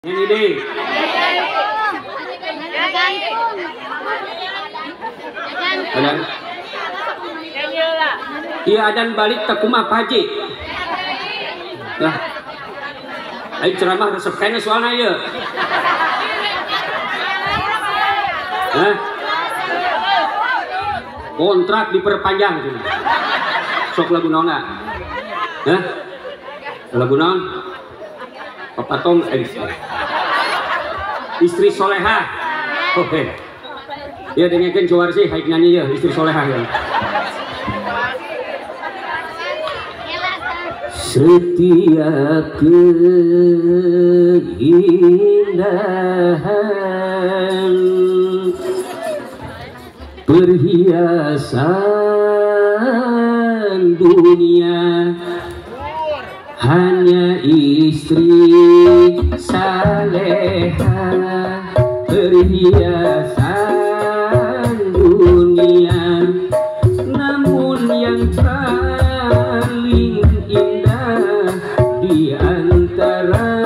Nyanyi deui. Adan. Iya adan balik teh kumaha Pak Haji? Lah. Ayo ceramah resep kene soalna ieu. Hah? Kontrak diperpanjang cenah. Sok lagu naonna? Hah? Lagu naon? Papatong istri soleha. Oke. Ya dengekeun cuar sih haik nyanyi ya istri soleha ya. Setiap keindahan perhiasan dunia hanya istri saleha, perhiasan dunia. Namun yang paling indah di antara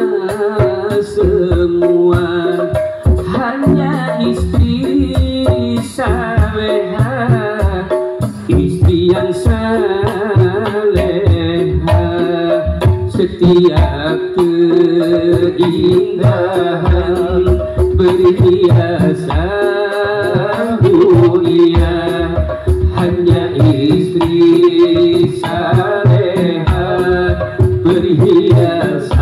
semua hanya istri saleha, istri yang saleha. Setiap keindahan perhiasan dunia hanya istri saleha, perhiasan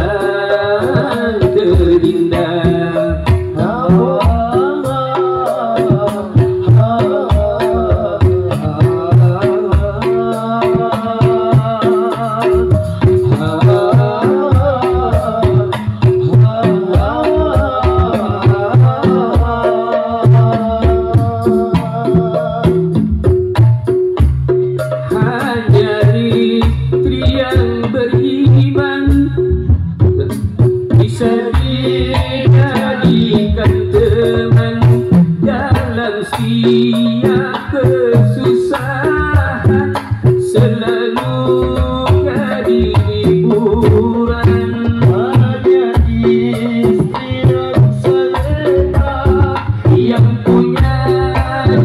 terindah. Setiap kesusahan selalu jadi hiburan. Hanya istri yang saleha yang punya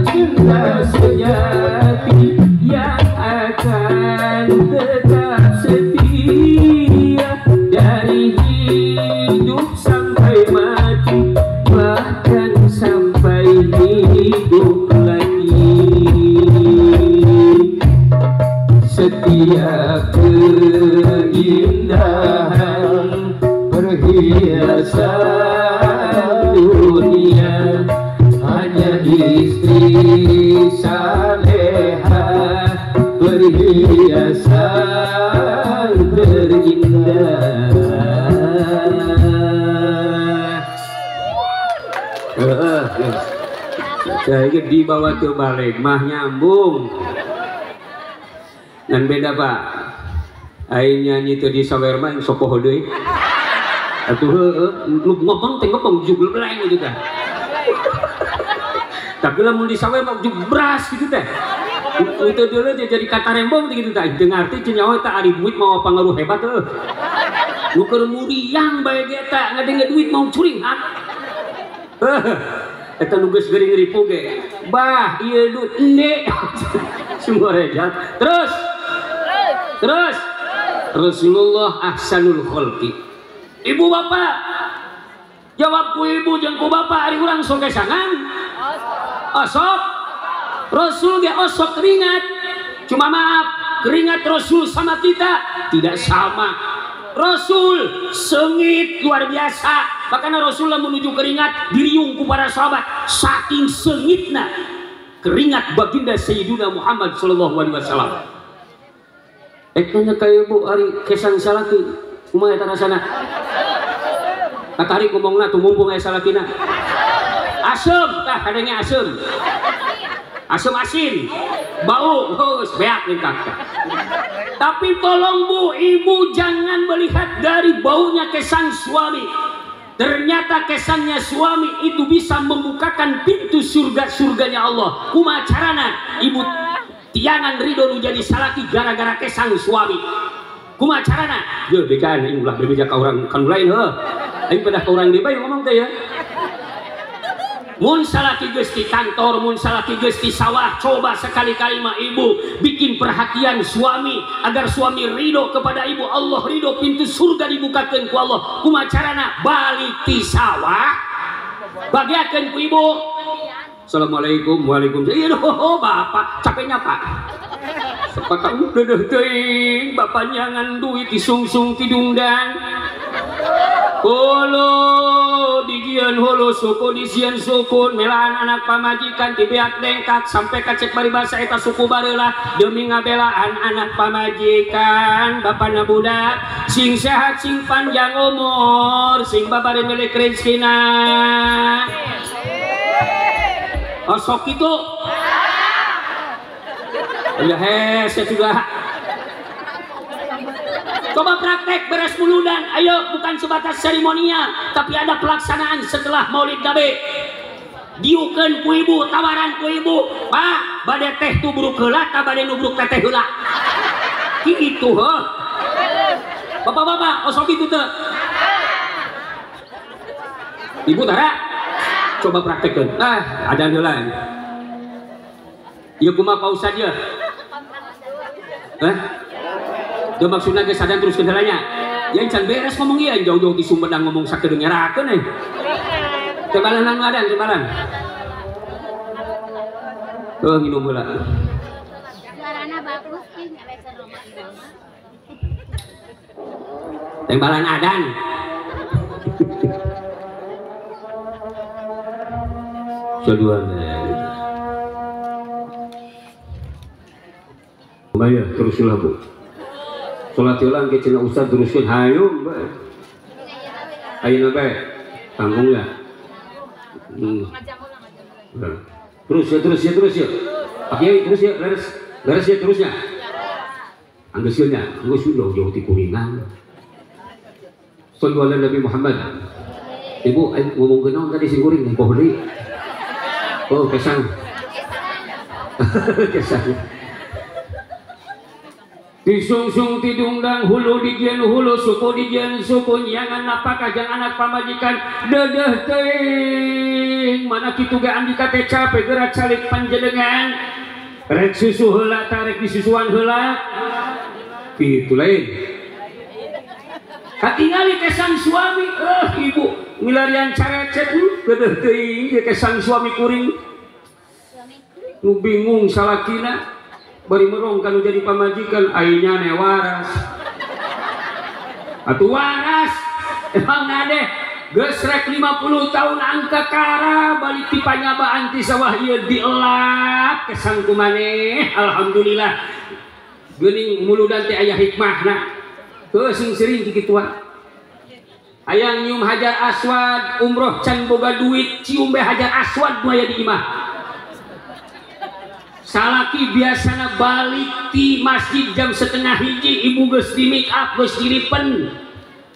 cinta sejati, yang akan tetap setia dari hidup sampai mati, bahkan sampai hidup lagi. Setiap keindahan perhiasan dunia hanya istri saleha, perhiasan terindah. Saya dibawa ke balik mah nyambung dan beda Pak. Aing nyanyi teu di sawer mah sok poho deui. Atuh heueuh lu ngomong teh ngomong jug beleng gitu teh. Tapi lamun di sawer mah jug beras gitu teh. Itu deuleu jadi kata rembong teh gitu teh. Teu ngarti cenah nyawa teh ari duit mau pangaruh hebat heueuh. Nu keur muriang bae ge eta ngadenge duit mau curinghak. Eta nu geus geuring ripu ge. Bah, ieu duit ende. Semua rejat. Terus. Terus. Rasulullah ahsanul khalqi. Ibu bapak, jawab ku ibu jeung ku bapak ari urang sok kesangan. Osok. Rasul ge osok keringat. Cuma maaf, keringat Rasul sama kita tidak sama. Rasul sengit luar biasa. Bahkan Rasulullah menuju keringat diriung ku para sahabat saking sengitna keringat baginda Sayyiduna Muhammad sallallahu alaihi wasallam. Ek nanya ka ibu ari kesan salaki kumaha eta rasana? Katarik ngomongna tuh mumpung aya salakina. Asem tah kadangnya asem. Asem asin, bau, geus beak lengkap. Tapi tolong bu, ibu jangan melihat dari baunya kesan suami. Ternyata kesannya suami itu bisa membukakan pintu surga-surganya Allah. Kumaha carana? Ibu tiangan ridho nu jadi salaki gara-gara kesan suami. Kumaha carana? Ye bejaan ulah bebeja ka urang kanu lain heuh. Aing pedah ka urang deui bae ngomong teh ya. Mun salaki geus di kantor, mun salaki geus di sawah, coba sekali-kali mah ibu bikin perhatian suami agar suami ridho kepada ibu. Allah ridho, pintu surga dibukakeun ku Allah. Kumaha carana? Balik ti sawah, bagiakeun ku ibu. Assalamualaikum, waalaikumsalam. Iya, bapak capeknya pak. Sepakat udah teuing, bapak nyangan duit disungsung tidungdan. Holo digian holo suku disian suku melaan anak pamajikan tibiak dengkak sampai kacek paribasa eta suku bareula demi ngabelaan anak pamajikan bapana budak sing sehat sing panjang umur sing babare milik rezekina. Oh sok itu ya hese juga. Coba praktek beres muludan, ayo bukan sebatas seremonial, tapi ada pelaksanaan setelah Maulid Nabi. Diukeun ku ibu, tawaran ku ibu, Pak, bade teh tubruk heula ta bade nubruk teteh heula. Kitu heuh. Bapak-bapak, osok itu teu. Ibu tara? Coba praktekkeun. Ah, adan heula. Ieu kumaha Pak Ustad ieu? Hah? Dia maksudnya geus sadar terus kendalanya. Ya can beres ngomong ieu jauh-jauh di Sumedang ngomong sakedeung ngerakeun euy. Tebalan anu adan tebalan. Tuh nginum heula. Suarana bagus ih nyalekeun Roma Irama. Tembalan adan. Saduan. Maya teruslah Bu. Salat ulang ke cina ustad teruskeun hayu bae. Ayeuna bae tanggung ya. Terus ya terus ya terus ya. Pak Kiai terus ya leres. Leres ya terusnya. Anggeus nya, anggeus jauh-jauh ti kuringan. Sallu ala Nabi Muhammad. Ibu ngomong naon tadi sing kuring poho deui. Oh, kesang. Kesang. Disungsung tidungdang hulu dijian hulu suku dijian suku nyangan napakah jang anak pamajikan dedeh teuing mana kitu ge andika teh capek geura calik panjenengan rek susu heula tarik disusuan heula kitu lain katingali kesan suami ibu milarian carecet dedeh teuing ge kesan suami kuring nu bingung salakina bari merong kanu jadi pamajikan aingnya ne waras atuh waras emang nade geus rek 50 tahun angka kara balik ti panyabaan ti sawah ieu dielap kesang ku maneh alhamdulillah geuning muludan teh aya hikmahna heuh sing sering kikituan hayang nyium hajar aswad umroh can boga duit cium be hajar aswad nu aya di imah. Salaki biasana balik di masjid jam 12:30 ibu geus di make up geus diripen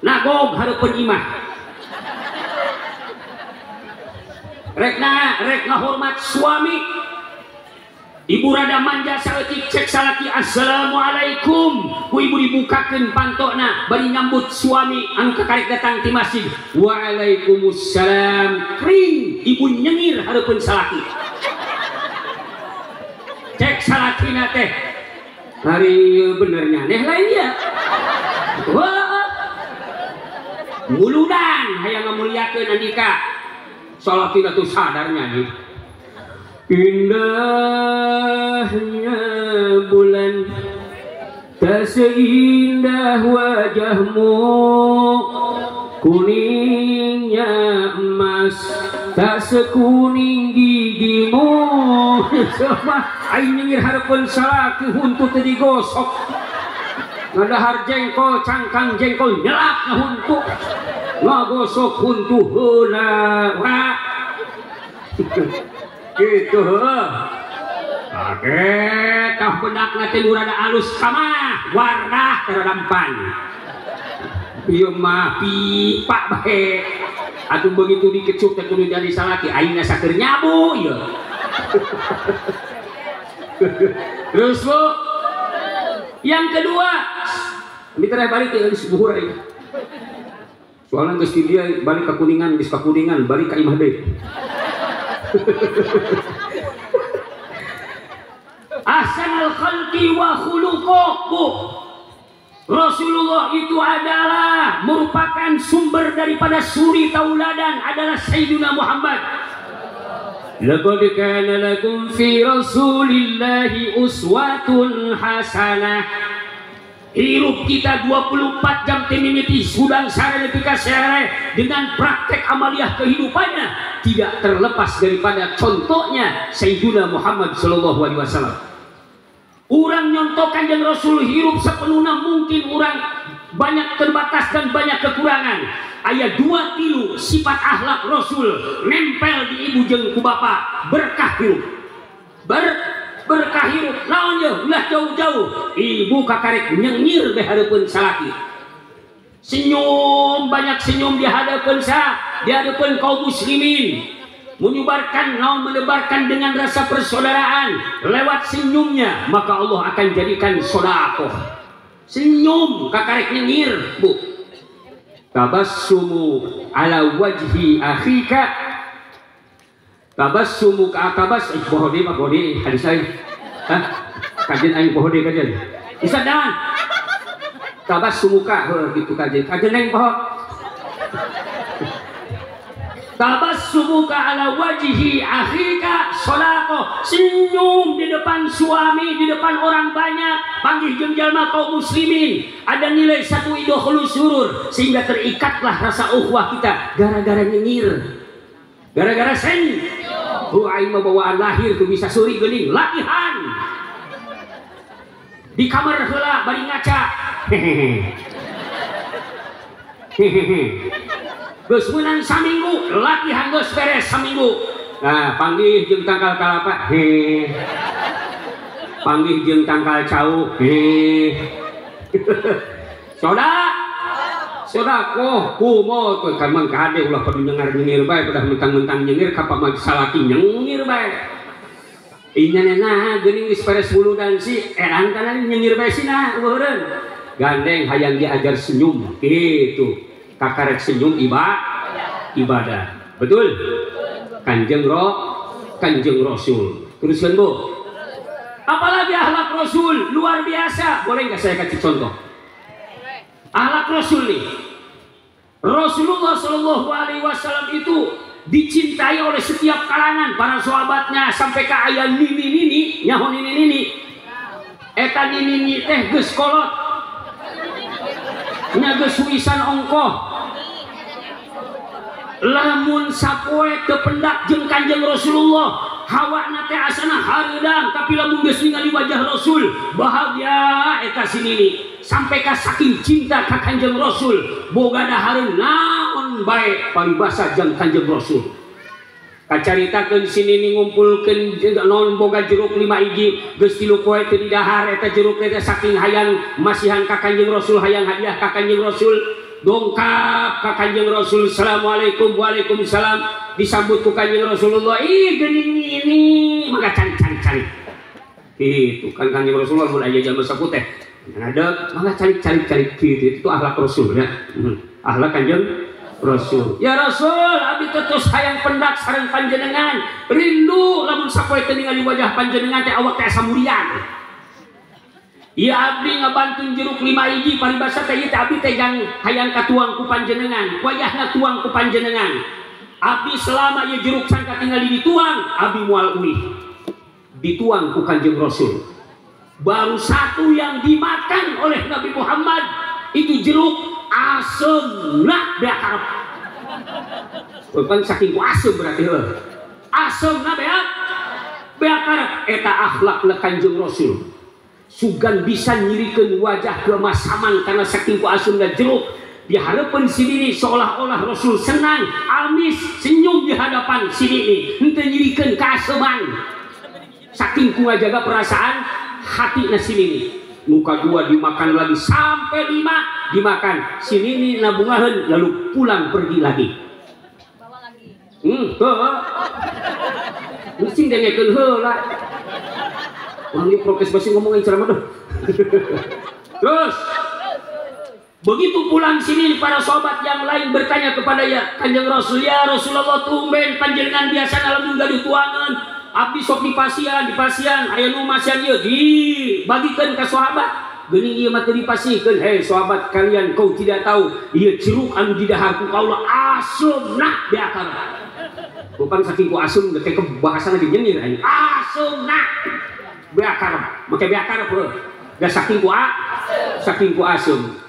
nagog hareupeun imah rekna rek ngahormat suami ibu rada manja saeutik cek salaki assalamualaikum ku ibu dibukakeun pantokna bari nyambut suami anu kakarek datang ti masjid waalaikumsalam kring ibu nyengir hareupeun salaki. Cek salakina teh hari benernya neh lain dia wah muludan hayang ngamuliakeun andika salakina tuh sadarnya nih indahnya bulan tak seindah wajahmu kuningnya emas tak sekuning gigimu. Coba aing nyengir hareupeun salaki huntu teu digosok ngadahar jengkol cangkang jengkol nyelak ngahuntu ngagosok huntu heula wa kitu heuh oke tah bedakna teh nu rada alus kamah warna teh rada empan ieu mah pipa bae atuh begitu dikecup teh kudu jadi salaki aingna saeur nyabu ieu. Terus Bu yang kedua mitra balik ke buhur ini. Soalnya geus di dia balik ke Kuningan, geus ka Kuningan, balik ka imah deui. Ahsanul khalqi wa khuluquh, Bu. Rasulullah itu adalah merupakan sumber daripada suri tauladan adalah Sayyidina Muhammad. Laqad kana lakum fi Rasulillahi uswatun hasanah. Hirup kita 24 jam timimiti sudang sare nepi ka sere dengan praktek amaliyah kehidupannya tidak terlepas daripada contohnya Sayyidina Muhammad sallallahu alaihi wasallam. Urang nyontokan jeung Rasul hirup sepenuhnya mungkin urang banyak terbatas dan banyak kekurangan. Ayat 2 3 sifat akhlak Rasul nempel di ibu jeung ku bapa, berkah hirup. Berkah hirup naon ye ulah jauh-jauh. Ibu kakarek nyengir be hareupeun salaki. Senyum, banyak senyum di hadapan sa, di hadapan kaum muslimin. Menyebarkan naon, menebarkan dengan rasa persaudaraan lewat senyumnya, maka Allah akan jadikan sodakoh. Senyum kakarek nyengir, Bu. Tabassumu ala wajhi akhika. Tabassumu ka tabas poho deui mah poho deui hadis aing. Hah? Kajian aing poho deui kajian. Bisa jangan. Tabassumuka heuh kitu kajian. Kajian aing poho. Tabassumuka ala wajhi akhika sodaqoh. Senyum di depan suami, di depan orang banyak, panggih jeung jalma kaum muslimin. Ada nilai satu idkhulus surur sehingga terikatlah rasa ukhuwah kita gara-gara nyengir. Gara-gara sen. Oh aing mah bawaan lahir tuh bisa suri geuning latihan. Di kamar heula bari ngaca. Hehehe. Hehehe. Geus meunang saminggu, latihan geus beres saminggu. Nah, panggih jeung tangkal kalapa, he. Panggih jeung tangkal cau, he. Soda. Sodakoh kumo teu kan mah kade ulah padu nyengar-nyengir bae, pedah mentang-mentang nyengir ka pamag salaki nyengir bae. Inya nah geuning geus beres muludan si edan kana nyengir bae sina eueureun. Gandeng hayang diajar senyum kitu. Kakarek senyum ibadah. Betul? Kanjeng Kanjeng Rasul. Teruskan Bu. Apalagi akhlak Rasul luar biasa. Boleh nggak saya kasih contoh? Akhlak Rasul nih. Rasulullah Shallallahu Alaihi Wasallam itu dicintai oleh setiap kalangan, para sahabatnya sampai ke ayah nini nini, nyaho nini nini. Eta nini nini teh geus kolot. Nya geus huisan ongkoh. Lamun sapoe teu pendak jeung Kanjeng Rasulullah, hawana teh asana hareudang, tapi lamun geus ningali wajah Rasul, bahagia eta si nini. Sampai ka saking cinta ka Kanjeng Rasul, boga dahareun naon bae paribasa jeung Kanjeng Rasul. Kacaritakeun si nini ngumpulkeun naon boga jeruk 5 hiji, geus 3 poe teu didahar eta jeruk teh saking hayang masihan ka Kanjeng Rasul, hayang hadiah ka Kanjeng Rasul. Dongkap ka Kanjeng Rasul, assalamualaikum waalaikumsalam, disambut ku Kanjeng Rasulullah, ih geuning ini maka cari-cari. Itu kan Kanjeng Rasulullah mun aya jalma sapu teh ada maka cari-cari gitu. Itu akhlak Rasul ya. Akhlak Kanjeng Rasul. Ya Rasul, abdi terus hayang pendak sareng panjenengan, rindu lamun sapoe teh ningali wajah panjenengan teh awak teh asa muriang. Ya abdi ngabantun jeruk 5 hiji paribasa teh ieu teh abdi teh jang hayang katuang ku panjenengan, wayahna tuang ku panjenengan. Abdi selama ieu jeruk can katingali dituang, abdi moal uih. Dituang ku Kanjeng Rasul. Baru satu yang dimakan oleh Nabi Muhammad itu jeruk asemna beak karep. Bukan saking ku asem berarti heuh. Asemna beak karep eta akhlakna Kanjeng Rasul. Sugan bisa nyirikeun wajah kemasaman karena saking ku asemna jeruk. Di hadapan si nini seolah-olah Rasul senang, amis, senyum di hadapan si nini, henteu nyirikeun kaaseman. Saking ku ngajaga perasaan hati na si nini. Muka 2 dimakan lagi sampai 5 dimakan. Si nini nabungaheun lalu pulang pergi lagi. Bawa lagi. Heuh. Mesti dengekeun heula. Orang ini prokes masih ngomongin ceramah tuh. Terus Begitu pulang sini para sahabat yang lain bertanya kepada ya Kanjeng Rasul, ya Rasulullah tumben panjenengan biasa lamun gaduh tuangan abdi sok dipasian aya nu masian ieu dibagikeun ka sahabat. Geuning ieu mah teu dipasihkeun. Hei sahabat kalian, kau tidak tahu ieu jeruk anu didahar ku kaula asumna beakar. Bukan saking ku asum teh bahasana ge nyengir aing. Asumna beakar, make beakar bro. Da saking ku saking ku asum.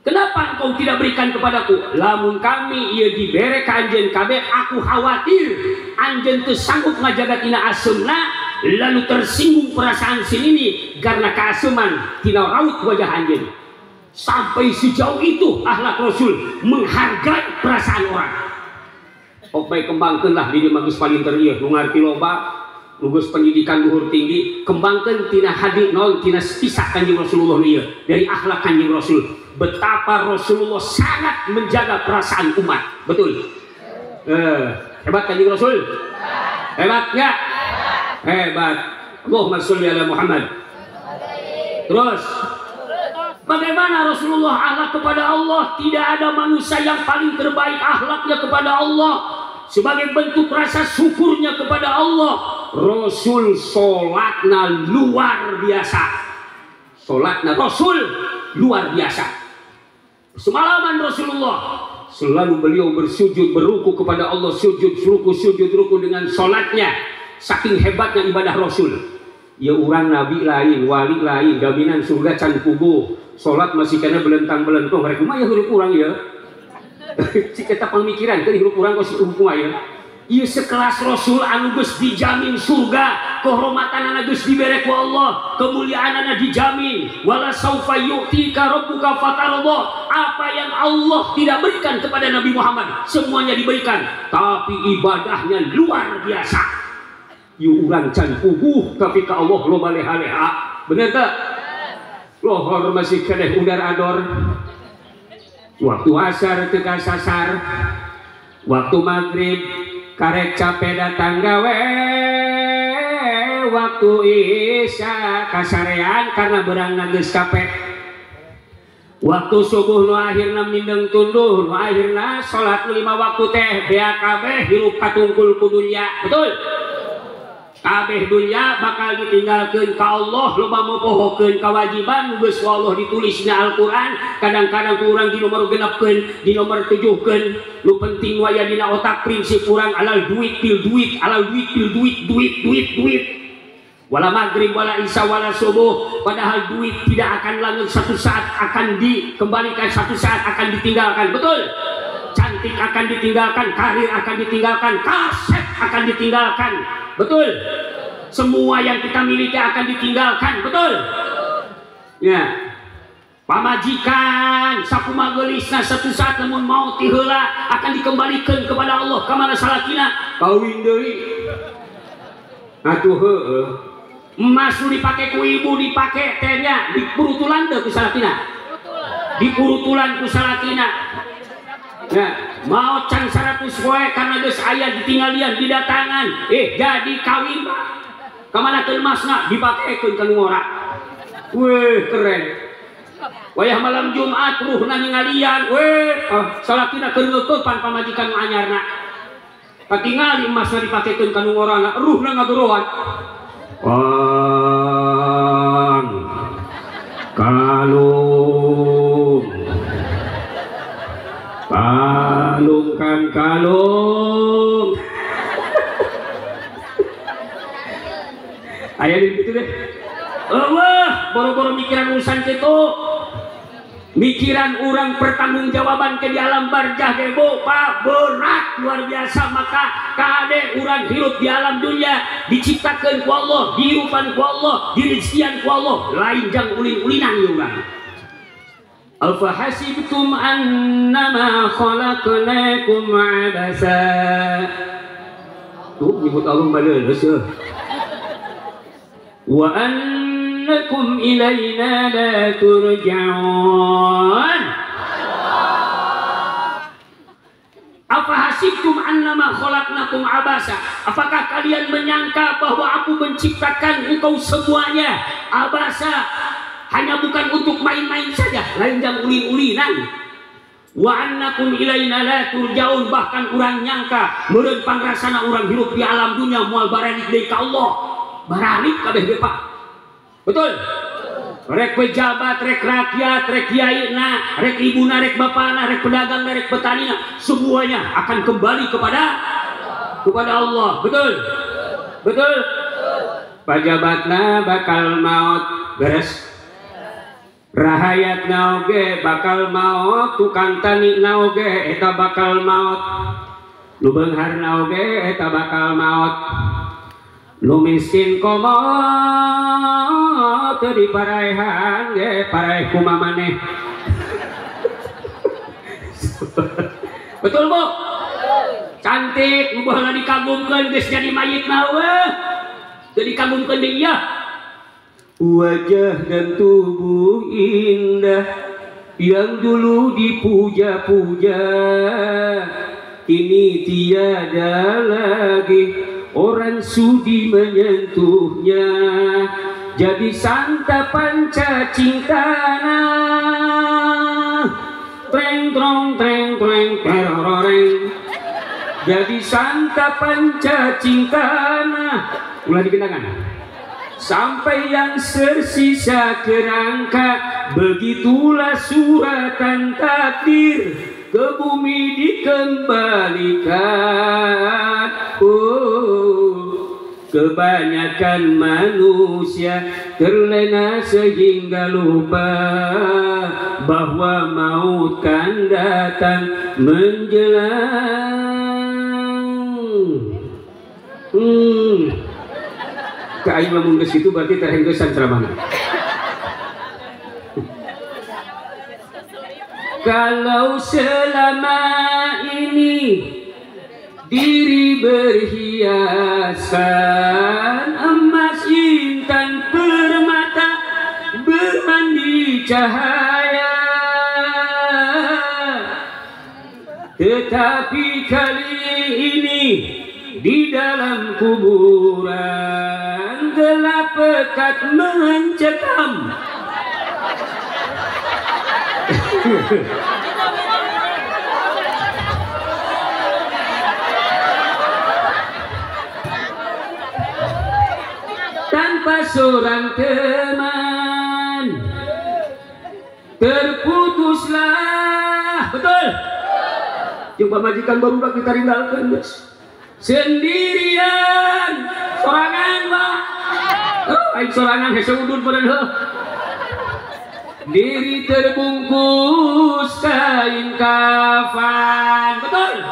Kenapa engkau tidak berikan kepadaku? Lamun kami ieu dibere ka anjeun kabeh, aku khawatir anjeun teu sanggup ngajaga tina asumna, lalu tersinggung perasaan sini karena keasuman tina raut wajah anjeun. Sampai sejauh itu akhlak Rasul menghargai perasaan orang. Ok bae kembangkeunlah di dieu mah geus palinter ieu nu ngarti loba, nu geus pendidikan luhur tinggi, kembangkeun tina hadi nol tina kisah Kanjeng Rasulullah ieu dari akhlak Kanjeng Rasul. Betapa Rasulullah sangat menjaga perasaan umat. Betul. Hebat Kanjeng Rasul. Hebat enggak? Hebat. Allahumma sholli ala Muhammad. Terus bagaimana Rasulullah akhlak kepada Allah? Tidak ada manusia yang paling terbaik akhlaknya kepada Allah. Sebagai bentuk rasa syukurnya kepada Allah, Rasul sholatna luar biasa. Sholatna Rasul luar biasa. Semalaman Rasulullah selalu beliau bersujud beruku kepada Allah, sujud ruku dengan sholatnya. Saking hebatnya ibadah Rasul. Ya urang nabi lain, wali lain, jaminan surga can puguh. Sholat masih kena belentang-belentong. Rek kumaha hirup urang ya? Cik eta pamikiran keur hirup urang kos kumaha ya? Ieu sekelas Rasul anu geus dijamin surga, kehormatanana geus dibere ku Allah, kemuliaanana dijamin. Wala saufa yu'tika rabbuka fatarda. Apa yang Allah tidak berikan kepada Nabi Muhammad, semuanya diberikan, tapi ibadahnya luar biasa. Ieu urang can puguh tapi ka Allah loba leha-leha. Bener teu? Lohor masih keneh udar ador. Waktu asar teu kasasar, waktu maghrib karek capek datang gawe, waktu isya kasarean karena berang geus capek, waktu subuh nu akhirna mindeng tunduh, nu akhirna salat 5 waktu teh bea kabeh hirup katungkul ku dunya. Betul? Kabeh dunya bakal ditinggalkeun ka Allah, loba mopohokeun kewajiban nu geus ku Allah ditulis dina Al-Qur'an. Kadang-kadang ku urang di nomor 6keun, di nomor 7keun. Nu penting waya dina otak prinsip urang alal duit pil duit, alal duit pil duit, duit duit duit. Wala maghrib wala isya wala subuh, padahal duit tidak akan langgeng, satu saat akan dikembalikan, satu saat akan ditinggalkan. Betul? Cantik akan ditinggalkan, karir akan ditinggalkan, kaset akan ditinggalkan. Betul? Semua yang kita miliki akan ditinggalkan. Betul? Ya. Pamajikan sakumaha geulisna satu saat lamun maot ti heula akan dikembalikan kepada Allah. Ka mana salakina? Kawin deui. Atuh heueuh. Emas nu dipake ku ibu dipake teh nya dipurutulan teu ku salakina? Dipurutulan ku salakina. Nah, mau can 100 poe karena geus aya ditinggalian didatangan, jadi kawin ka mana teu emasna dipakekeun ka nu ngora. Weh, keren. Wayah malam Jumat ruhna ningalian, weh, salakina keur ngeukepan pamajikan nu anyarna. Katingali emasna dipakekeun ka nu ngorana, ruhna ngagoroan. Wan kalung kalung kan kalung. Aya di kitu deh. Eueuh, boro-boro mikiran urusan kitu. Mikiran urang pertanggungjawaban ke di alam barjah ge Pak, berat luar biasa. Maka kade urang hirup di alam dunia diciptakeun ku Allah, dihirupan ku Allah, direzekian ku Allah, lain jang ulin-ulinan ieu urang. Afahasibtum annama khalaqnakum abasa. Tuh nyebut Allah baleus heuh. Wa annakum ilaina la turja'un. Afahasibtum annama khalaqnakum abasa. Apakah kalian menyangka bahwa aku menciptakan engkau semuanya abasa, Hanya bukan untuk main-main saja, lain jam ulin-ulinan. Wa annakum ilaina la turja'un, bahkan urang nyangka meureun pangrasana urang hirup di alam dunia moal baralik deui ka Allah. Baralik kabeh ge Pak. Betul? Rek pejabat, rek rakyat, rek kiai na, rek ibuna, rek bapana, rek pedagang, rek petani, semuanya akan kembali kepada Allah. Betul? Betul? Pajabatna bakal maut, beres. Rahayatna oge bakal maut, tukang tani na oge eta bakal maut, nu beungharna oge eta bakal maut, nu miskin komo teu diparaehan ge paraeh kumaha maneh. Betul Bu? Cantik nu baheula dikagumkeun geus jadi mayit mah eueuh. Teu dikagumkeun deui ieu. Wajah dan tubuh indah yang dulu dipuja-puja, kini tiada lagi orang sudi menyentuhnya. Jadi santapan cacing tanah, treng trong treng treng teroreng. Jadi santapan cacing tanah, ulah dikenangan. Sampai yang tersisa kerangka, begitulah suratan takdir, ke bumi dikembalikan. Oh, kebanyakan manusia terlena sehingga lupa bahwa maut kan datang menjelang. Ke aing lamun geus kitu berarti terhenggesan ceramahna. Kalau selama ini diri berhiasan emas intan permata bermandi cahaya, tetapi kali ini di dalam kuburan gelap pekat mencekam. Tanpa seorang teman terputuslah. Betul? Jumpa majikan baru kita tinggalkan guys. Sendirian, sorangan Pak. Oh, aing sorangan hese udun padahal. Diri terbungkus kain kafan. Betul?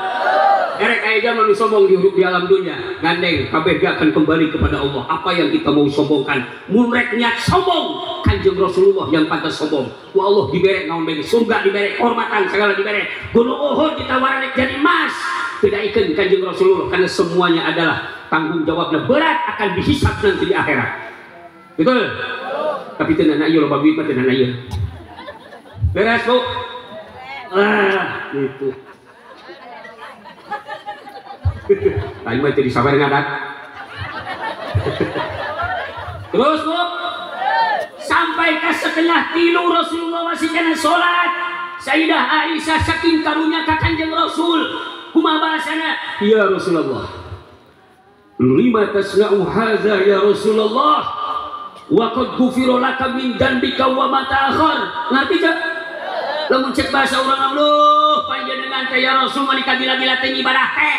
Erek aya jalma nu sombong di alam dunia, gandeng kabeh ge akan kembali kepada Allah. Apa yang kita mau sombongkan? Mun rek niat sombong, Kanjeng Rasulullah yang pantas sombong. Ku Allah dibere naon bae, surga dibere, kehormatan segala dibere. Gunung Uhud ditawaran jadi emas. Tidak ikan Kanjeng Rasulullah, karena semuanya adalah tanggung jawabnya berat akan dihisab nanti di akhirat. Betul? Tapi tenan ieu loba duit mah tenan ieu. Beres, Bu? Ah, gitu. Aing mah teu disabar ngadat. Terus, Bu? Sampai ke 2:30 Rasulullah masih kena salat. Sayyidah Aisyah saking karunya ka Kanjeng Rasul. Kumaha bahasana? Ya Rasulullah, lima tasna'u hadza ya Rasulullah wa qad ghufira laka min dzanbika wa ma ta'akhir. Ngerti teu? Lamun cek bahasa urang Allah, panjenengan teh ya Rasul mah kagila-gila teh ibadah teh.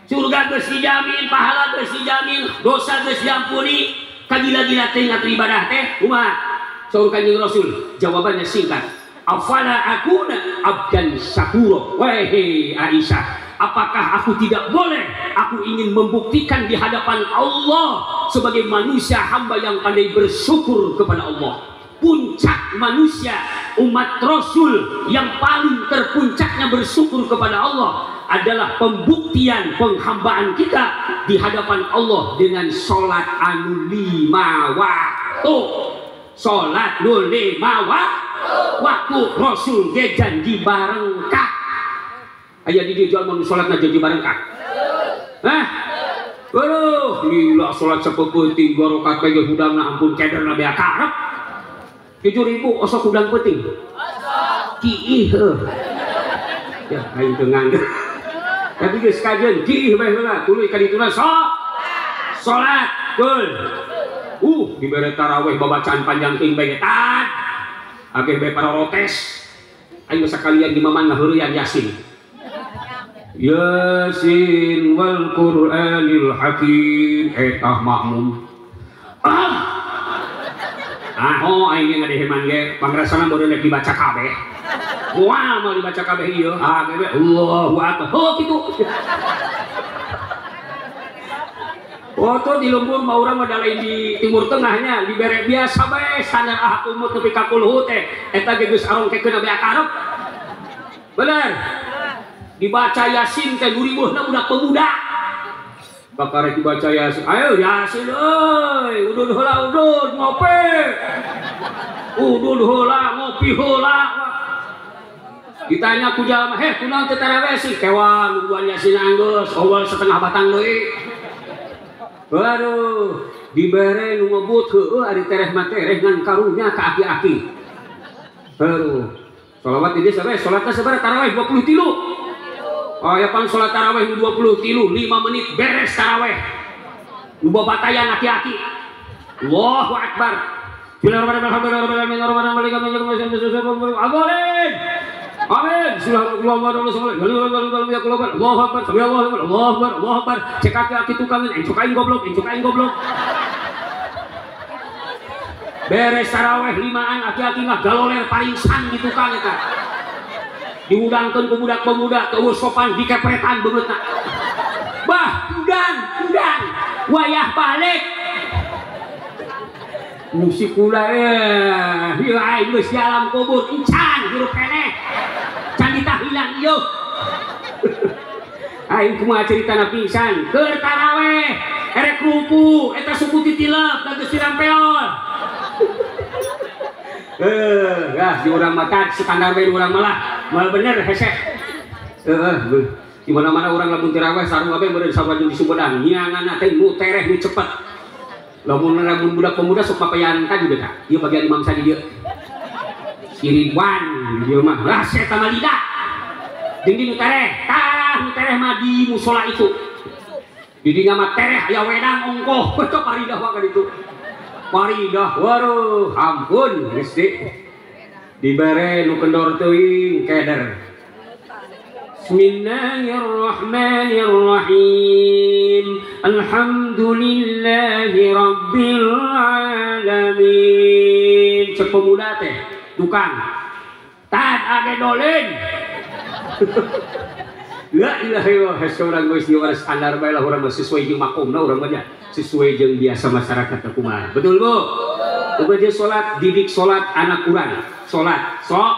Surga geus dijamin, pahala geus dijamin, dosa geus diampuni, kagila-gila teh ngatur ibadah teh. Kumaha? Saur Kanjeng Rasul, jawabannya singkat. Afala akuna abdan syakura. Wahai Aisyah, apakah aku tidak boleh? Aku ingin membuktikan di hadapan Allah sebagai manusia hamba yang pandai bersyukur kepada Allah. Puncak manusia umat Rasul yang paling terpuncaknya bersyukur kepada Allah adalah pembuktian penghambaan kita di hadapan Allah dengan sholat anu 5 waktu. Sholat nu 5 waktu Rasul ge janji barengkah. Aya di dieu jalma nu salatna janji barengkah. Hah? Aduh, gila salat sapeuting 2 rakaat ge hudangna ampun kederna bea karep. 7.000 osok udang peuting. Kiih heuh. Ya aing teu ngangge. Tapi geus kajeun kiih bae heula tuluy ka dituna sok. Salat, betul. Dibere tarawih babacaan panjang teuing bae tad. Ageh bae parorotes. Aing sakalian di maman ngaheureyan Yasin. Yasin wal Qur'anil Hakim eta makmum. Ah, oh aing ngadeheman ge pangrasana meureun rek dibaca kabeh. Moal mau dibaca kabeh ieu. Ah, ge Allahu akbar. Oh kitu. Oh tuh di lembur mah urang mah lain di Timur Tengahnya dibere biasa bae standar ah umut nepi ka kulhu teh eta ge geus arongkekeun beak arep. Bener. Dibaca Yasin teh guribuhna budak pemuda. Bakarek dibaca Yasin, ayo Yasin euy, udud heula udud ngopi. Udud heula ngopi heula. Ditanya ku jalma, "Heh, kunaon teu taraweh sih?" Kewa nungguan Yasin anggeus, awal setengah batang deui. Waduh, dibere nu ngebut heueuh ari tereh mah tereh ngan karunya ka aki-aki. Baru sholawat di desa bae, salatna sabaraha taraweh 23. Oh ya pan salat taraweh nu 23, 5 menit beres taraweh. Nu babatayan aki-aki. Allahu akbar. Amin. Allahu akbar. Allahu akbar. Allahu akbar. Cek aki-aki tukangan, encok aing goblok, encok aing goblok. Beres taraweh limaan aki-aki mah galoler paringsan di tukang eta. Diudangkeun ku budak pemuda teu sopan dikepretan beungeutna. Bah, udang, udang. Wayah balik. Musik kula ieu aing geus di alam kubur encan hirup keneh. Can ditahlilan ieu. Aing kumaha caritana pingsan keur taraweh erek ruku eta suku titilep da geus dirampeol. Lah di urang mah standar bae di urang mah lah. Moal bener hese. Di mana-mana urang lamun taraweh sarua bae meureun sawaju di Sumedang nyianganna teh nu tereh nu cepet. Lamun lamun budak pemuda sok papayan ka juga ka. Ieu bagian imam sa di dieu. Si Ridwan dieu mah lah eta mah lidah. Jeung di nu tereh, tah nu tereh mah di musala itu. Di dinya mah tereh aya wedang ongkoh beto paridah wae ka ditu. Paridah waruh ampun Gusti. Dibere nu kendor teuing keder. Bismillahirrahmanirrahim. Alhamdulillahi rabbil alamin. Cek pemuda teh tukang. Tad age dolin. La ilaha illallah hese urang geus ieu standar bae lah urang mah sesuai jeung makomna urang mah nya. Sesuai jeung biasa masyarakat kumaha. Betul Bu? Uga salat didik salat anak urang. Salat, sok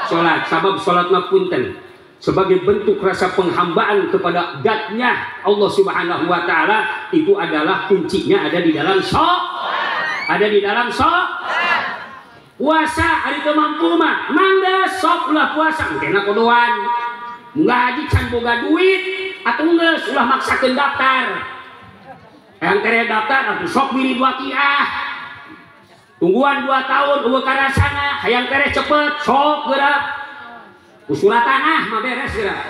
salat sabab salat mah punten. Sebagai bentuk rasa penghambaan kepada zatnya Allah Subhanahu wa taala itu adalah kuncinya ada di dalam sok. Ada di dalam sok. Puasa ari teu mampu mah mangga sok ulah puasa engkena kodoan. Ngaji can boga duit atuh geus ulah maksakeun daftar. Hayang tere daftar atuh sok wirid waqiah. Tungguan 2 tahun eueuh karasana hayang tere cepet sok geura. Surat tanah mah beres geura.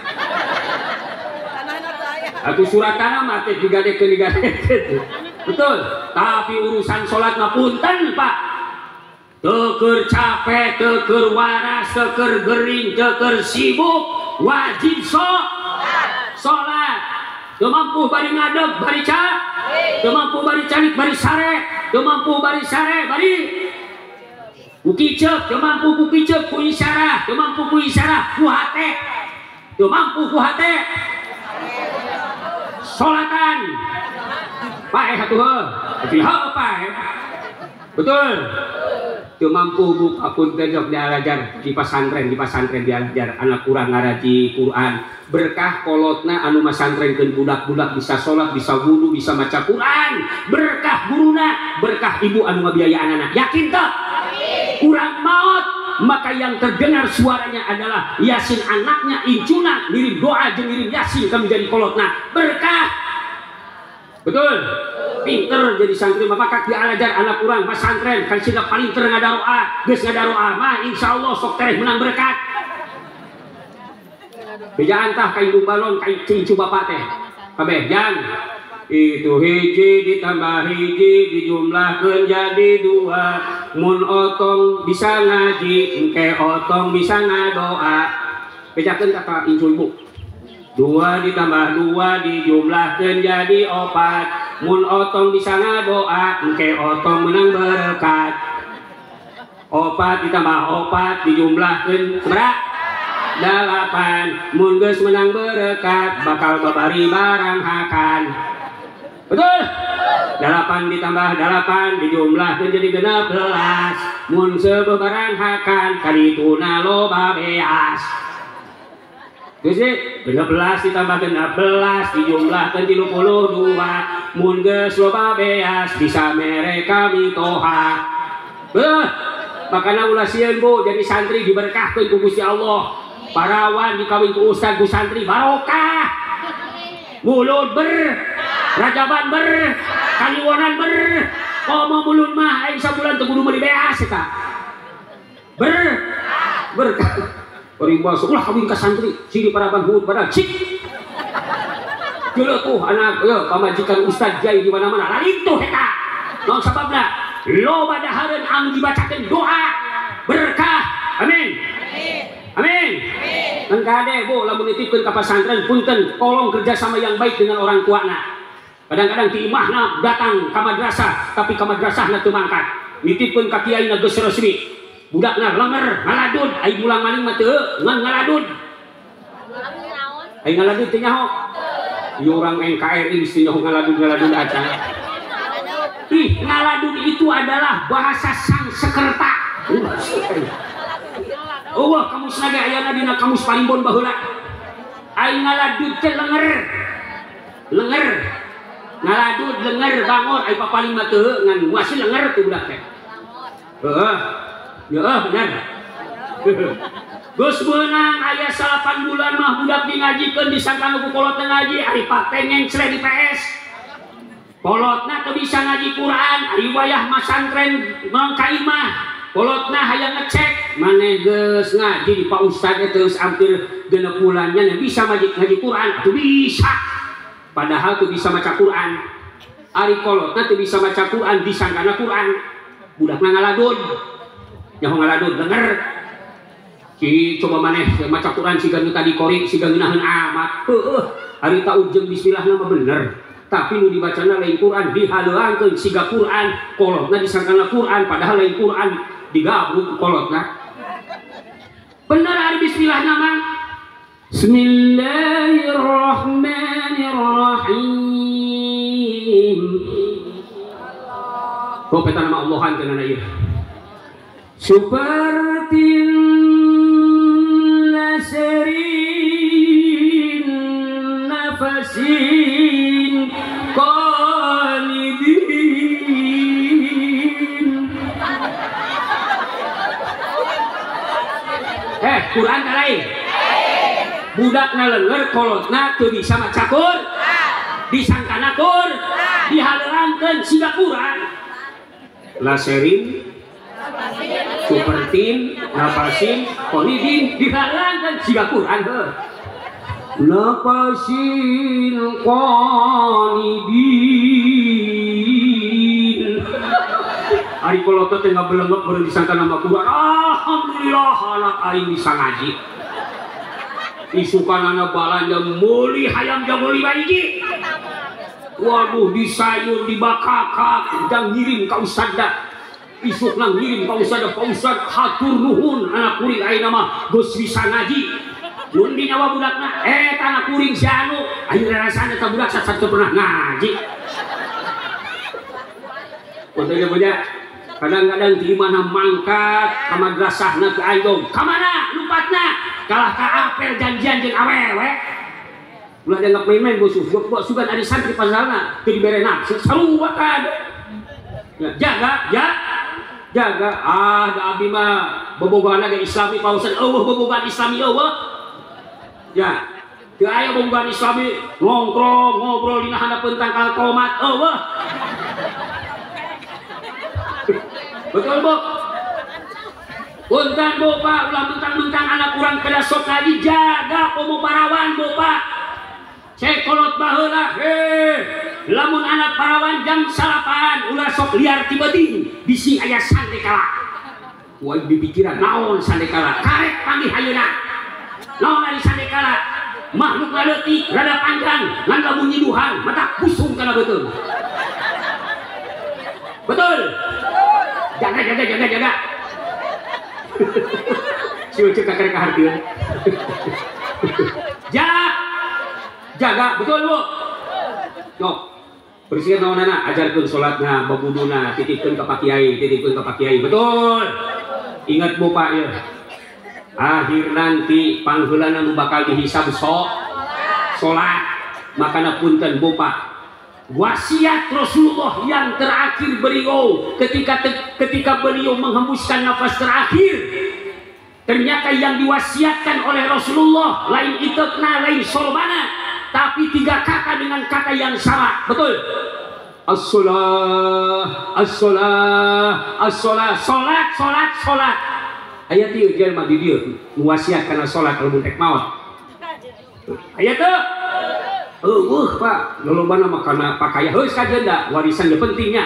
Atuh surat tanah mah teh digadekeun digadekeun. Betul. Tapi urusan salat mah punten, Pak. Teu keur capek, teu keur waras, teu keur gering, teu keur sibuk, wajib sok salat. Teu mampu bari ngadeg, bari teu mampu bari calik, bari sare, teu mampu bari sare, bari ku kicep, teu mampu ku kicep, ku isyarah, teu mampu ku isyarah, ku hate. Teu mampu ku hate. Salatan. Paeh atuh heuh. Atuh paeh. Betul. Teu mampu buka punten sok diajar di pasantren diajar anak urang ngaraji Quran. Berkah kolotna anu masantrenkeun budak-budak bisa salat, bisa wudu, bisa maca Quran. Berkah guruna, berkah ibu anu ngabiayaan anak. Yakin teu? Kurang maut maka yang terdengar suaranya adalah Yasin anaknya incuna ngirim doa jeung ngirim Yasin ka menjadi kolotna. Berkah. Betul? Pinter jadi santri mah maka diajar anak urang pesantren kan sila paling ter ngadaroa, geus ngadaroa mah insyaallah sok tereh menang berkat. Bejaan tah ka indung balon ka cincu bapak teh. Kabeh jang. Itu hiji ditambah hiji dijumlahkeun jadi 2. Mun otong bisa ngaji, engke otong bisa ngadoa. Bejakeun ka incu ibu. 2 ditambah 2 dijumlahkeun jadi 4. Mun otong bisa ngadoa, engke otong menang berkat. 4 ditambah 4 dijumlahkeun sabaraha? 8. Mun geus menang berkat bakal babari barang hakan. Betul? 8 ditambah 8 dijumlahkeun jadi 16. Mun sebebarang hakan kadituna loba beas. Geus 16 ditambah 16 dijumlahkeun 32. Mun geus loba beas bisa mere kami toha. Beuh, makana ulah sieun Bu jadi santri diberkahkeun ku Gusti Allah. Parawan dikawin ku ustad ku santri barokah. Mulut ber, rajaban ber, kaliwonan ber. Komo mulut mah aing sabulan teu kudu meuli beas eta. Ber, berkah. Bari masuk ulah kawin ka santri, sini paraban hut badan cik. Geuleuh tuh anak ye pamajikan ustad jai di mana-mana. Lain tuh eta. Naon sababna? Loba dahareun anu dibacakeun doa berkah. Amin. Amin. Ngan kade Bu lamun nitipkeun ka pasantren punten tolong kerjasama yang baik dengan orang tuana. Kadang-kadang ti imahna datang ka madrasah tapi ka madrasahna teu mangkat. Nitipkeun ka kiaina geus resmi. Budakna lenger ngaladud ai mulang maling mah teu ngan ngaladud. Ai ngaladud teh nyaho. Ieu urang NKRI mesti nyaho ngaladud-ngaladud acan. Ih, ngaladud itu adalah bahasa Sangsekerta. Oh, kamus naga ayana dina kamus Palimbon baheula. Ai ngaladud teh lenger. Lenger. Ngaladud lenger bangor ai papaling mah teu ngan masih lenger tuh budak teh. Heeh. Ya benar. Geus meunang aya 8 bulan mah budak di ngajikeun disangka ku kolotna ngaji ari pate ngencre di PS. Kolotna teu bisa ngaji Quran, ari wayah masantren mangka imah. Kolotna hayang ngecek maneh geus ngaji di Pak Ustad teh geus hampir 6 bulannya bisa ngaji Quran atuh bisa. Padahal teu bisa maca Quran. Ari kolotna teu bisa maca Quran disangkana Quran. Budakna ngaladud. Nyaho ngaladud denger. Ki coba maneh maca Quran siga nu tadi qori siga ngeunaheun amat. Heueuh, ari ta ujung bismillahna mah bener. Tapi nu dibacana lain Quran dihaleuangkeun siga Quran, kolotna disangkana Quran padahal lain Quran digabruk kolotna. Bener ari bismillahna mah. Bismillahirrahmanirrahim. Kok peta nama Allahan kana ieu. Seperti nasirin nafasin qalibin. Quran tak lain. Budak lenger kolotna teu bisa maca Quran. Disangkana Quran, dihaleuangkeun siga Quran. Laserin supertin nafasin qolibin dihalangkan siga Quran heuh. Nafasin qolibin. Ari kolot teh ngabelengep baru disangka nama Quran. Alhamdulillah anak aing bisa ngaji. Isukanana balanja meuli hayam jago 5 hiji. Waduh disayur dibakakak jang ngirim ka ustadna. Isukna ngirim ka ustad, ka ustad hatur nuhun anak kuring ayeuna mah geus bisa ngaji. Mun di nyawa budakna eta anak kuring si anu ayeuna rasana eta budak sasar teu pernah ngaji. Punten punya kadang-kadang di mana mangkat ka madrasahna ke aing ka mana lupatna kalah ka apel janjian jeung awewe. Ulah dianggap main-main bos, sugan ari santri pasalna teu dibere nafsu sarua kan. Ya, jaga ya. Jaga ah da abdi mah bobogohan ge islami pausan eueuh bobogohan islami eueuh. Ya. Teu aya bobogohan Islami nongkrong ngobrol dina handapeun tangkal tomat eueuh. Betul Bu? Punten Bu Pak, ulah mentang-mentang anak urang kada sok ngaji jaga komo parawan Bu Pak. Cekolot baheula heh. Lamun anak parawan jam 9 ulah sok liar ti beuting bisi aya sandekala. Wah dipikiran naon sandekala karek panggih ayeuna. Naon ari sandekala? Makhluk leutik rada panjang ngan lamun nyiduhan mata busung kana beuteung. Betul? Jaga jaga jaga jaga. Si Ucu kakarek kahartieun. Jaga betul Bu. Yok. Bersihkan naonana, ajarkeun salatna, babuduna, titipkeun ka Pak Kiai, titipkeun ka Pak Kiai. Betul. Ingat Bu Pak ya. Akhir nanti pangheulana nu bakal dihisab sok salat. Makana punten Bu Pak. Wasiat Rasulullah yang terakhir beliau ketika beliau menghembuskan nafas terakhir, ternyata yang diwasiatkan oleh Rasulullah lain itekna, lain sorobana, tapi tiga kata dengan kata yang sama. Betul? As-sholah, as-sholah, as-sholah, sholat, sholat, sholat. Ayat ieu jelema di dieu wasiat kana sholat lamun rek maot. Aya teu? Eueuh Pak, lolobana mah kana pakaya heuh kajeun warisan ge pentingnya.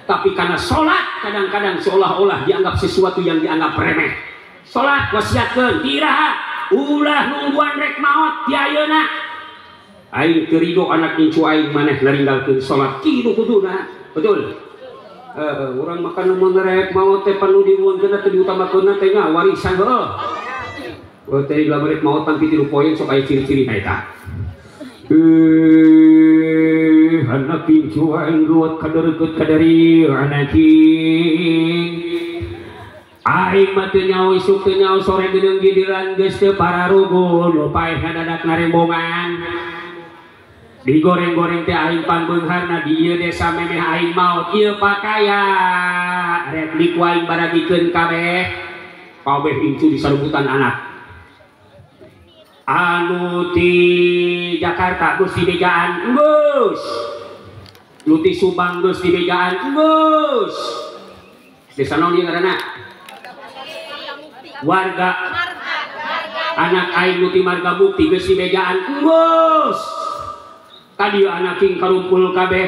Tapi karena sholat kadang-kadang seolah-olah dianggap sesuatu yang dianggap remeh. Sholat wasiatkeun ti iraha ulah nungguan rek maot ti ayeuna. Aing teu rido anak incu aing maneh naringgalkeun sholat kitu kuduna. Betul? Urang makan mun rek maot teh panu dinuhunkeun teh diutamakeun teh nya warisan heuh. Teh lamun rek maot tangki 3 poin sok aya ciri-ciri eta. Anak incu aing luat kadeureukeut kadari anak aing mah teu nyaho isuk teu nyaho sore geudeung gidiran geus teu pararugun nu paeh ngadadak narembongan digoreng-goreng teh aing pangbeungharna di ieu desa memeh aing maot ieu pakaya replik aing baragikeun kabeh kabeh incu disarubutan anak anu ti Jakarta geus dibejaan geus, nu ti Subang geus dibejaan geus. Desa naon ieu ngaranna? Warga anak aing nu ti Marga Bukti geus dibejaan geus. Tadi anak king karumpul kabeh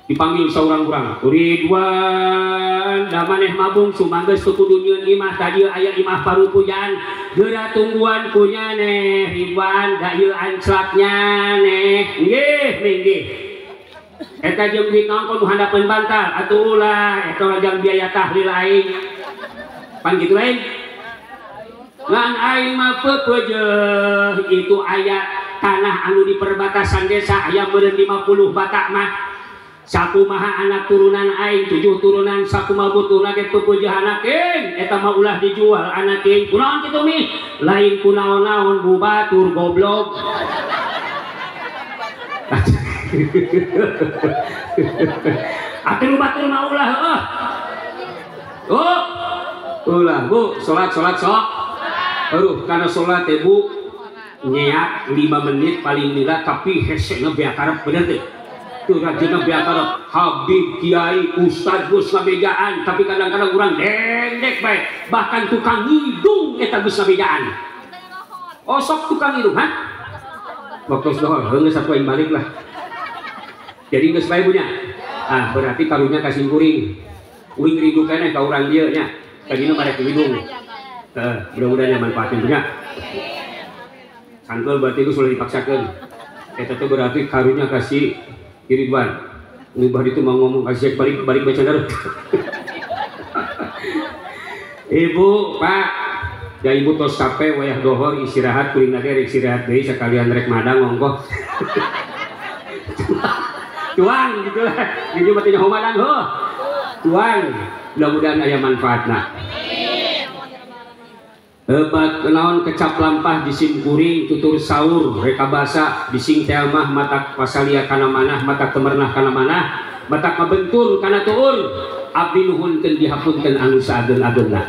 dipanggil saurang-urang. Ridwan da maneh mabung sumanggeus teu kudu nyieun imah tadi aya imah parupujan geura tungguan ku nyaneh Ridwan da ieu anclaknya neh nggih minggih eta jeung duit naon nu handapeun bantal atuh ulah eta jang biaya tahlil aing pan kitu lain ngan aing mah peupeujeuh itu aya tanah anu di perbatasan desa aya meureun 50 batak mah sakumaha anak turunan aing 7 turunan sakumaha butuhna ge peupeujeuh anak king eta mah ulah dijual anak king kunaon kitu mi lain kunaon-naon bu batur goblok. Atuh batur mah ulah heuh. Oh ulah Bu salat salat sok aduh kana salat teh Bu nyeak 5 menit paling lila tapi hesena beak karep bener teh. Tuh rajina beak karep Habib Kiai Ustad geus ngabejaan tapi kadang-kadang urang dendek bae bahkan tukang ngidung eta geus ngabejaan. Oh sok tukang ngidung ha? Waktu dohor heuh geus atuh aing balik lah. Jadi geus bae punya. Ah berarti karunya ka simkuring. Uing rindu keneh ka urang dieu nya. Tadina barek ngidung. Mudah-mudahan yang manfaatin punya. Sangkeul berarti itu sudah dipaksakan. Eta teh berarti karunya kasih Ridwan. Ngubah itu mau ngomong kasih balik balik baca darah. Ibu, Pak, ya ibu tos kape wayah dohor istirahat kuring lagi rek istirahat deui sekalian rek madang ongkoh. Tuang gitu lah. Jadi mah teh nyaho madang heuh. Tuang, mudah-mudahan aya manfaatna. Hebat naon kecap lampah disimkuring tutur saur reka basa bising teh mah matak pasalia kana manah matak temernah kana manah matak kabentur kana tuur abdi nuhunkeun dihapunten anu saageng-agengna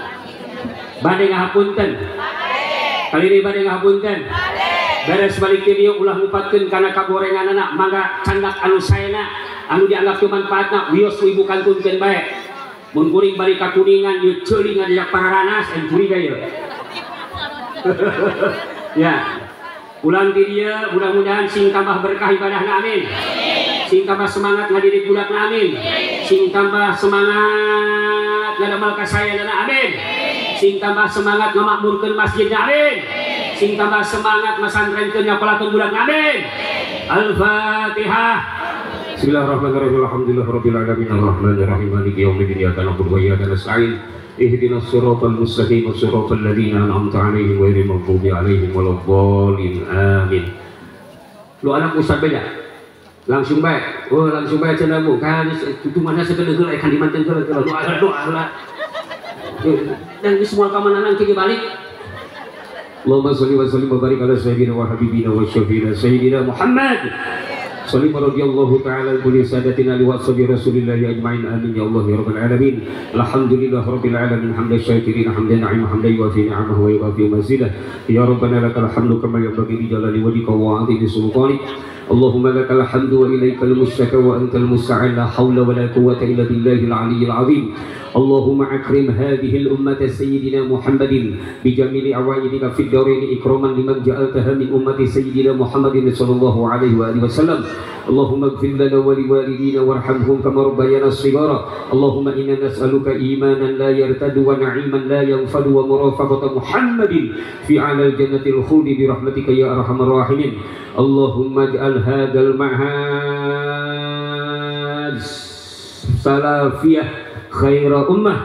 bade ngahapunten kali ini bade ngahapunten Beres balik ti dieu ulah ngupatkeun kana kagorenganana, mangga candak anu saena anu dianggap teu manfaatna wios ku ibu kantunkeun bae. Mun kuring balik ka Kuningan ieu ceuli ngajak pararanas en curiga ieu. Ya. Ulang ti dieu mudah-mudahan sing tambah berkah ibadahna amin. Sing tambah semangat ngadidik budakna amin. Sing tambah semangat ngadamel kasayanana amin. Sing tambah semangat ngamakmurkeun masjidna amin. Sing tambah semangat masantrenkeun nyakolakeun budakna amin. Al-Fatihah. Bismillahirrahmanirrahim. Alhamdulillahirabbil alamin arrahmanirrahim maliki yaumiddin iyyaka na'budu wa iyyaka nasta'in ihdinas siratal mustaqim siratal ladzina an'amta 'alaihim ghairil maghdubi 'alaihim waladdallin amin. Lu anak ustad beda langsung baik, oh langsung baik cenah bu kan itu mana sekedar heula kan dimanten heula doa doa heula dan semua kamananan kieu balik. Allahumma sholli wa sallim wa barik ala sayyidina wa habibina wa syafiina sayyidina Muhammad salli radhiyallahu ta'ala kulli sadatina li washabi rasulillahi ajmain amin ya Allah ya rabbal alamin. Alhamdulillah rabbil alamin hamdan syakirin hamdan na'im hamdan yuwafi ni'amahu wa yukafi mazidah ya rabbana lakal hamdu kama yanbaghi li jalali wajhika wa 'azimi sultanik. Allahumma lakal hamdu wa ilaikal mushtaka wa antal musta'an la hawla wa la quwwata illa billahil aliyyil azim. Allahumma akrim hadhihi al-ummata sayyidina Muhammadin bi jamili awaidika fid dharain ikraman liman ja'altaha min ummati sayyidina Muhammadin sallallahu alaihi wa alihi wasallam. Allahumma ighfir lana wa liwalidina warhamhum kama rabbayana shighara. Allahumma inna nas'aluka imanan la yartadu wa na'iman la yanfadu wa murafaqata Muhammadin fi 'alal jannatil khuldi bi rahmatika ya arhamar rahimin. Allahumma ij'al hadzal ma'had salafiyah khaira ummah.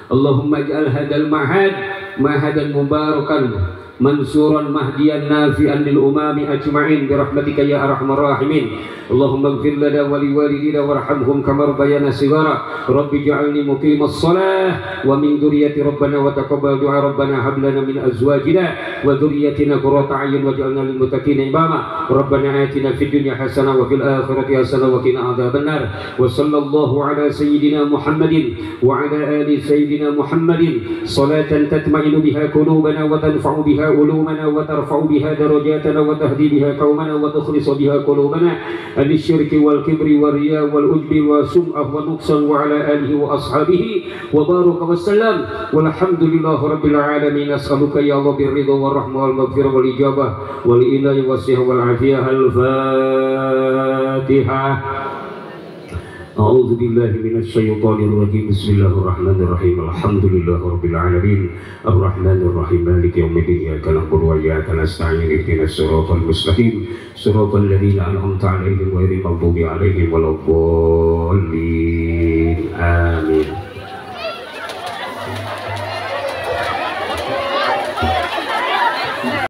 Allahumma ij'al hadzal ma'had ma'hadan mubarakan mansuran mahdiyan nafi'an lil umami ajma'in bi rahmatika ya arhamar rahimin. Allahumma ighfir lana wa liwalidina warhamhum kama rabbayana shighara. Rabbi ij'alni muqimas shalah wa min dhurriyyati rabbana wa taqabbal du'a rabbana hab lana min azwajina wa dhurriyyatina qurrata a'yun waj'alna lil muttaqina imama. Rabbana atina fid dunya hasanah wa fil akhirati hasanah wa qina adzabannar. Wa sallallahu ala sayyidina Muhammadin wa ala ali sayyidina Muhammadin salatan tatma'inu biha qulubana wa tanfa'u biha ulumana wa tarfa'u biha darajatana wa tahdi biha qaumana wa tukhlisu biha qulubana an syirki wal kibri wal riya wal ujbi wa sum'ah wa nuqsan wa ala alihi wa ashabihi wa baraka wa sallam. Walhamdulillahi rabbil alamin. Nas'aluka ya Allah birridha war rahmah wal maghfirah wal ijabah wal inayah wasihah wal afiyah. Al-Fatihah. A'udzu billahi minasy syaithanir rajim. Bismillahirrahmanirrahim. Alhamdulillahi rabbil alamin. Arrahmanir rahim. Maliki yaumiddin. Iyyaka na'budu wa iyyaka nasta'in. Ihdinas siratal mustaqim. Siratal ladzina an'amta 'alaihim ghairil maghdubi 'alaihim waladdallin. Amin.